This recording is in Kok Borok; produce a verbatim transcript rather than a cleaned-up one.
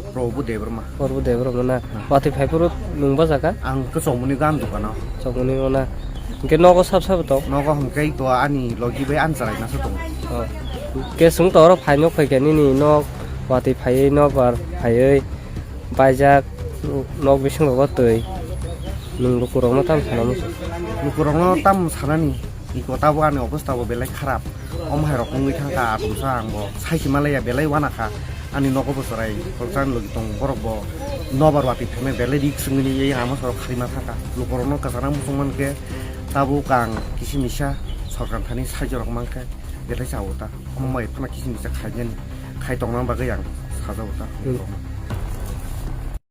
Prabhu Debbarma. Prabhu Debbarma na. Watwi phai phuru nwng bwsakha? Ang khe Chokmoni gan dukano. Chokmoni o na. Hwnkhe nogo sab sabo tong? Nogo hwnkhe to ani logi bai ani chwraino se tongo. Oh. Hwnkhe chwng to oro phaino phaikha nini nok watwi phaiwi nokbar phaiwi baijak nok bisingo twi. Nwng lukurokno tamo sana muchung? Lukurokno tamo sanani? Iko tabuk ani obostha bo belai kharap. Omo hai rok wngwi thangkha, atomsa ang bo saisi malaya belai wanakha. Ani nogo bo chwrai khoroksa ani logi tongo, borok bo nobar watwi phaimai belai risk wngwi ama sorok kharima thangkha. Lukurokno kwchana muchung mankhe tabuk ang kisi misa sorkar thani saijo rok mankhe belai chawo ta. Omo bai phano kisi misa khainani khai tongna bagwi ang sajago ta. Hmm.